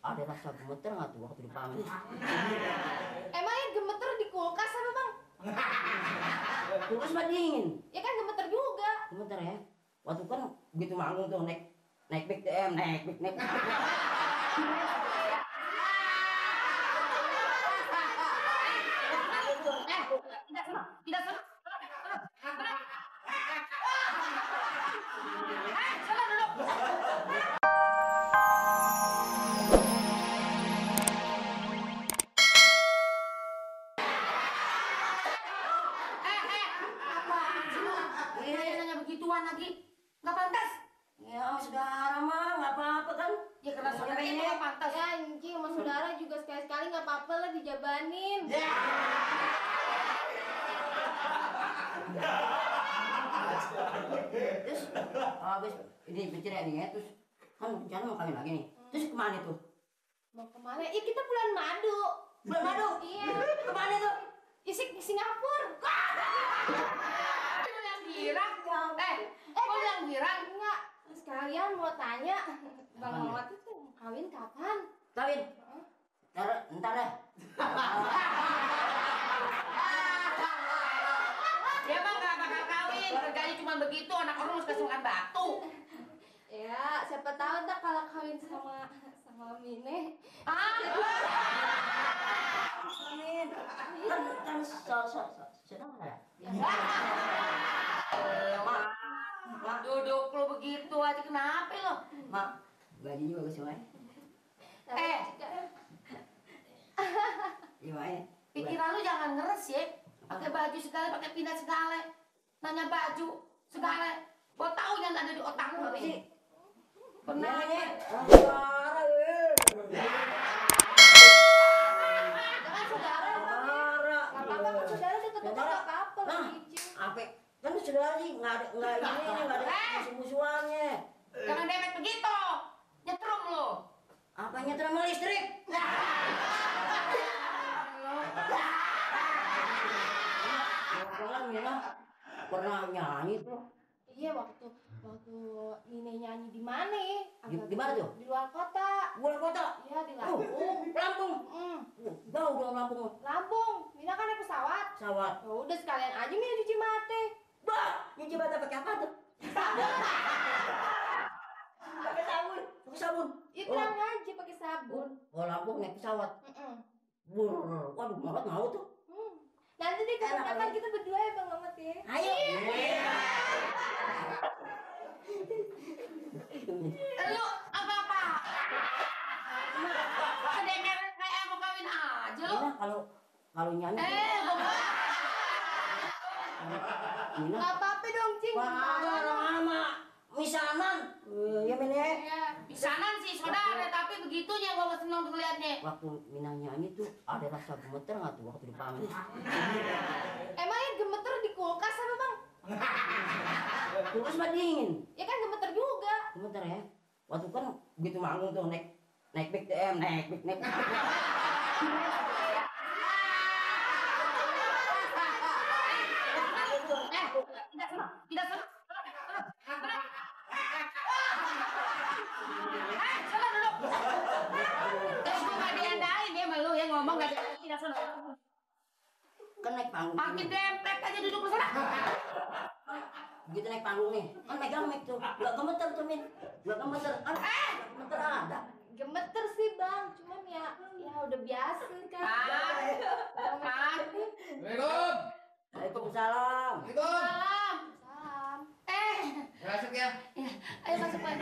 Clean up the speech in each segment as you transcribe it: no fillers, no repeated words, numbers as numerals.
ada rasa gemeter nggak tuh waktu dipamer? Emangnya gemeter di kulkas apa bang? Kulkas mah dingin. Ya kan gemeter juga. Gemeter ya. Waktu kan begitu manggung tuh naik BTM, naik. Tidak sana. Lagi nggak pantas ya sama saudara mah nggak apa-apa kan ya karena saudara itu nggak pantas ya anjing sama saudara juga sekali-sekali nggak apa-apa lah dijabanin terus habis ini bercerai nih ya terus kan rencana mau kawin lagi nih terus kemana tuh mau kemana ya kita bulan madu iya kemana tuh isik di Singapura yang girang enggak sekalian mau tanya Bang Mamat itu kawin kapan? Kawin? Ntar deh. Dia mah gak bakal kawin, kerjanya cuma begitu, anak orang harus kasih makan batu. Ya, siapa tahu tak kalau kawin sama Mine. Amin. Kan saudara. Mak, duduk lo begitu aja kenapa lo? Mak, gaji juga sesuai. Gimana? Pikiran lu jangan ngeres ya. Pakai baju segala, pakai pindah segala. Nanya baju segala. Gua tahu yang ada di otak lu sih. Benar ya. Saudara. Apa-apa kan saudara deket-deket apa-apa Apa? Kan saudara sih nggak ada musuh-musuhannya. Jangan demet begitu. Nyetrum lo. Apa nyetrum listrik? Pernah nyanyi tuh. Iya waktu Mine nyanyi di mana? Di mana tuh? Di luar kota. Luar kota? Iya di Lampung. Lampung. Jauh dong Lampung. Lampung. Mina kan naik pesawat. Pesawat. Ya udah sekalian aja Mina cuci mata. Bah, nyuci mata pakai apa tuh? Sabun. Pakai sabun. Pakai sabun. Itu aja pakai sabun. Oh Lampung naik pesawat. Waduh, Mamat mau tuh. Nanti deh kapan kita berdua ya Bang Mamat ya. Ayo. Lu apa-apa? Kedengeran kayak mau kawin aja lu. Kalau nyanyi. Nggak apa-apa dong Cing. Lama misanan. Ya Mine. Misanan sih saudara, tapi begitunya gua seneng tuh liatnya. Waktu Mina nyanyi tuh ada rasa gemeter nggak tuh waktu dipamer? Emangnya gemeter di kulkas apa Bang? Kulkas mah dingin. Ya kan gemeter juga. Gemeter ya. Waktu kan begitu manggung tuh naik BTM, naik. Tidak sana. Sana duduk. Terus gua nggak diandain ya sama lu ya ngomong nggak tidak sana. Kan naik panggung. Makin dempet aja duduk lu sana. Begitu naik panggung nih, kan megang mic tuh. Gak gemeter tuh Min. Gak gemeter. Gemeter ada. Gemeter sih Bang, cuman ya udah biasa kan. Assalamualaikum. Waalaikumsalam. Salam. Masuk ya. Ayo masuk Pak.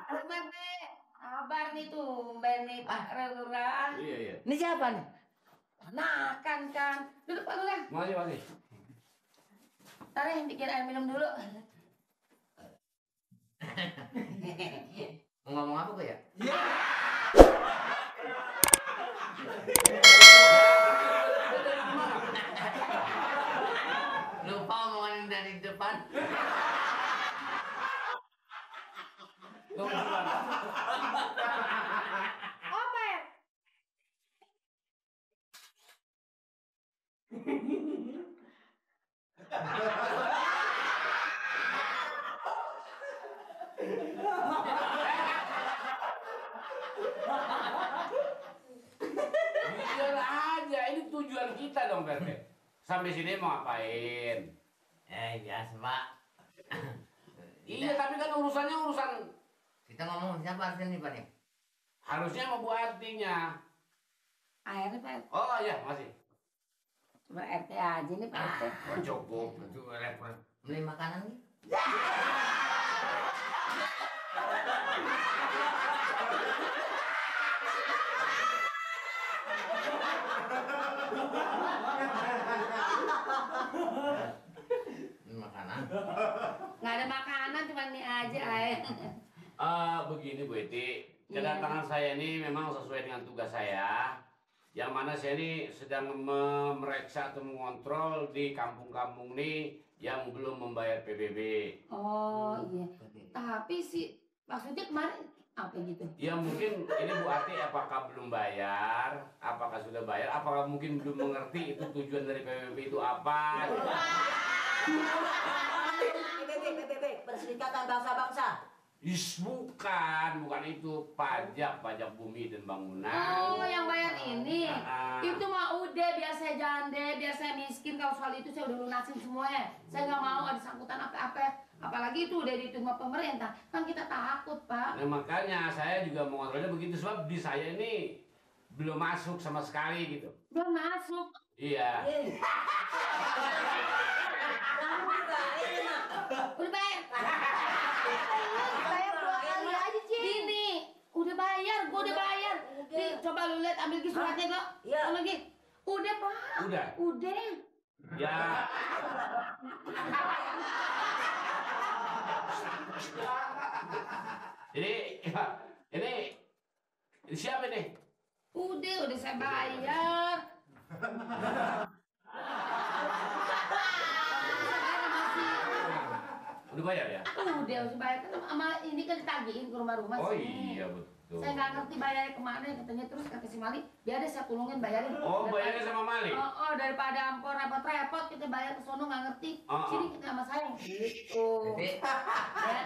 Masuk Pak. Kabar nih tuh, nih Pak Lurah. Iya. Ini siapa nih? Ponakan kan. Duduk Pak Lurah. Masih. Tarik bikin air minum dulu. Ngomong apa tuh ya? Lupa omongan dari depan. Apa ya? dong Pak RT. Sampai sini mau ngapain? Biasa Pak. Iya tapi kan urusannya urusan Kita ngomong siapa artinya nih Pak nih? harusnya sama Bu Artinya. Airnya Pak RT. Oh iya masih. Cuma RT aja nih Pak RT. Oh, cukup itu repot. Beli makanan nih? Beli makanan. Nggak ada makanan, cuma ini aja air. Begini Bu Eti, kedatangan saya ini memang sesuai dengan tugas saya. Yang mana saya ini sedang memeriksa atau mengontrol di kampung-kampung nih yang belum membayar PBB. Oh iya. Tapi sih maksudnya kemarin apa gitu? Ya mungkin ini Bu Ati apakah belum bayar, apakah sudah bayar, apakah mungkin belum mengerti itu tujuan dari PBB itu apa. PBB, Perserikatan Bangsa-Bangsa. Bukan itu pajak bumi dan bangunan. Oh, yang bayar ini. Ah. Itu mah udah biar saya jande, biar saya miskin. Kalau soal itu saya udah lunasin semuanya. Saya nggak mau ada sangkutan apa-apa. Apalagi itu udah dihitung sama pemerintah. Kan kita takut, Pak. Nah makanya saya juga mengontrolnya begitu sebab di saya ini belum masuk sama sekali gitu. Belum masuk. Iya. Udah bayar. Saya 2 kali aja, Cing. Gini, udah bayar, gua udah bayar. Nih, coba lu lihat, ambil Gi suratnya, kok. Iya. Ambil Gi. Udah, Pak. Udah. Udah. Ya. Ini siapa nih? Udah saya bayar. Udah bayar ya? Udah harus bayar kan sama ini kan ditagihin ke rumah-rumah Oh sini. iya betul. Saya nggak ngerti bayarnya kemana katanya, terus kata si Mali, biar deh saya tulungin bayarin. Oh bayarnya sama Mali? Oh, daripada ampor repot-repot kita bayar ke sono nggak ngerti. Oh. Sini kita sama saya. Gitu. Jadi Ya.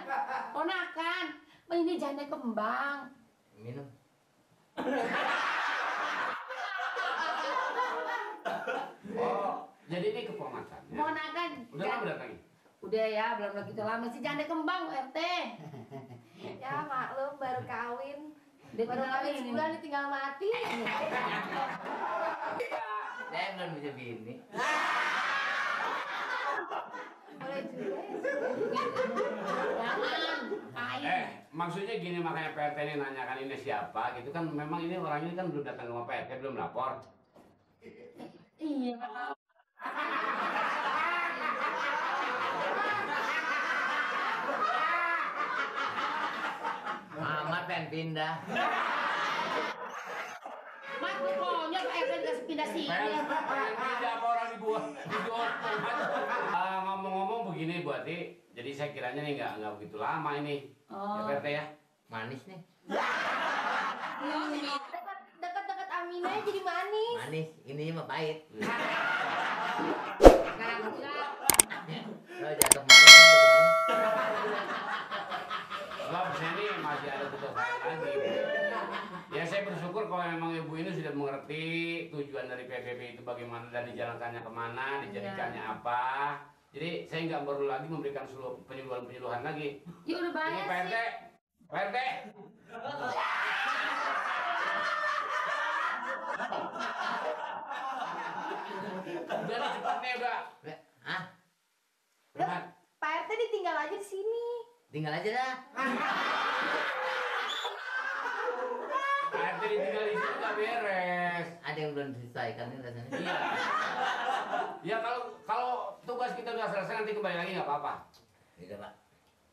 Ponakan, ini janda kembang. minum. Oh jadi ini keponakannya. Ponakan. Udah lama datangnya? Udah ya, belum lagi itu lama sih janda kembang RT. Ya maklum baru kawin. Dia Baru tinggal kawin ini. sebulan ditinggal mati. Saya belum bisa bini. Boleh juga ya. Jangan, air. Maksudnya gini makanya PRT ini nanyakan ini siapa gitu kan memang ini orang ini kan belum datang ke rumah PRT belum lapor. Iya. Amat pengen pindah. Mas, pokoknya Pak RT dikasih pindah sini. Pengen pindah apa orang dibuat dijual. Ngomong-ngomong begini Bu Ati, jadi saya kiranya nih nggak begitu lama ini. Oh. Ya PRT ya. Manis nih. Dekat-dekat Aminah jadi manis. Manis. Ini mah pahit. Sekarang enggak. Kalau jatuh manis jadi manis. Sebab saya ini masih ada tugas lagi. Ya saya bersyukur kalau memang ibu ini sudah mengerti tujuan dari PBB itu bagaimana dan dijalankannya kemana, dijadikannya apa. Jadi saya nggak perlu lagi memberikan seluruh penyuluhan lagi. Ya udah Ini bayar Pak RT, sih. Pak RT. Udah nih cepatnya udah. Ah, Cepat. Pak RT ditinggal aja di sini. tinggal aja dah. Pak RT ditinggal di situ nggak beres. Ada yang belum diselesaikan nih rasanya. Iya. Ya kalau tugas kita udah selesai nanti kembali lagi nggak apa-apa. Gitu Pak.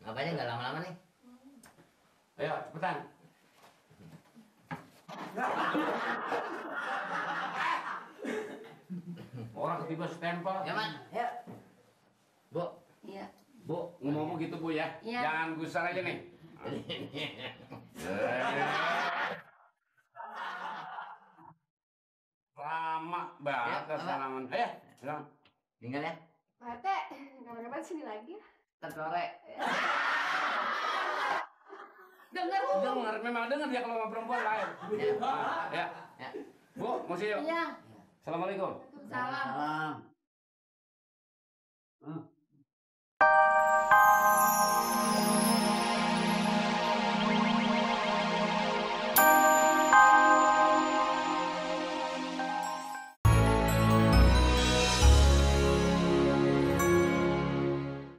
Ngapain nggak lama-lama nih? Ayo cepetan. Orang tiba stempel. Ya Mak. Ya. Bu. Iya. Bu, ngomong gitu Bu ya. Iya. Jangan gusar aja nih. Lama banget Ya, salaman. Ayo, silakan. Tinggal ya. Pak RT, kapan-kapan sini lagi ya. Ntar sore. Dengar, memang dengar dia kalau sama perempuan lain. Ya. Ya. Ya. Bu, mesti yuk. Iya. Assalamualaikum. Salam. Salam.